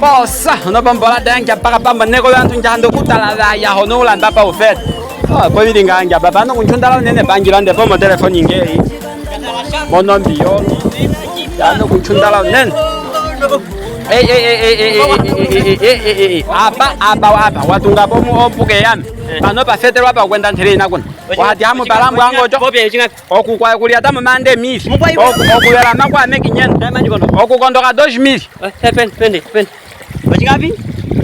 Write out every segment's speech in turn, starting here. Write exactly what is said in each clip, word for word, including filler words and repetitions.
Posa, ono pombola dangi apa kapambo neko bantu ndjando kutala ba ya hono ulamba pa ufete. Oh, ko bili nga ndja baba no kunchundala unene bangi lande po mo telefoni ngeyi. Mono mbiyo. Ndjando kunchundala unene. Eh, eh, eh. Apa, apa, apa. Watunga po mu ompuke yame. Pano pafetelwa pa kwenda ntele ina kuna. Wati hamu balambwa ngojo. Oku kwa kulyata mu mande mili. Oku, oku yela makwa meki nyendo. Oku kondoka dos mili. Eh, pende, pende. Otingapi?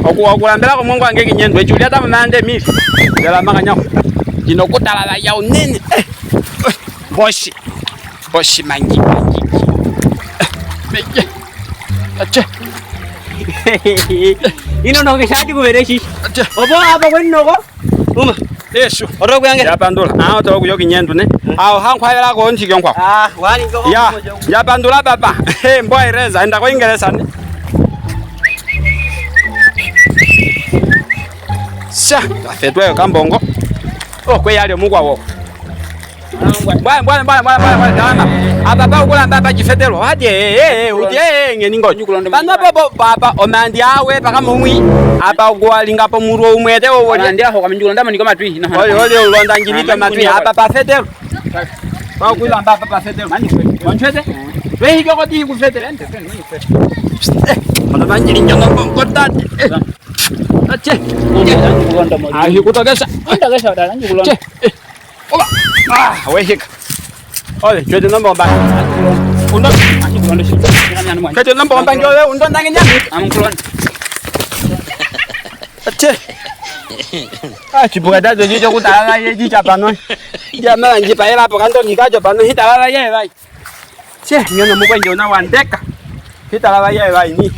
Oku, oku lambela ko mongo ange kinyendo. Echu lyata mu mande mili. Yela makanyako. Dino kutala ba ya unene. Eh. Bosi. Bosi mangi, mangi. Eh. Meje. Ache. Ino no ke shati ku bere shi. Ache. Obo apa kwen noko? Uma. Yesu. Oro kuyange. Ndja pandula. Ah, oto kuyo kinyendo ne. Awo hankwayela ko ntiki nkwa. Ah, wali ko. Ya. Ndja pandula papa. He, mbo ireza enda ko Ingereza ne. Sha, tafetwe kambongo. Oh, kwe yali omukwa wo. Mbwa, mbwa, mbwa, talama. Apa pa ukulamba pa chifetelo. Hati, eh, eh, eh, uti, eh, eh, ngeni ngo. Pano po, po, papa, omandi awe, paka mumwi. Apa ukuwalinga po mulwo umwete wo woli. Omandi aho, kwa minjulonda mani ko matwi. Oli, oli, ulonda ngili ko matwi. Apa pafetelo. Pa ukulamba apa pafetelo. Mani kwete. Mani kwete. Wehi ko koti kufetelo. Ono mani njono ko tati. Ache. Ahi kutokesa. Kutokesa, dala, njukulonda. Che. Oba. Ah, wehika. Ole, chwete nomba ombangi. Undo. Kwete nomba ombangi, ole, undo ndange nyami. Amukulonda. Ache. Ah, chipuka tato chicho kutalala ye chicha pano. Ndja mala ndjipa yela po kando kikacho pano hitalala ye bai. Che, nyono mukwenje una wandeka. Hitalala ye bai ni.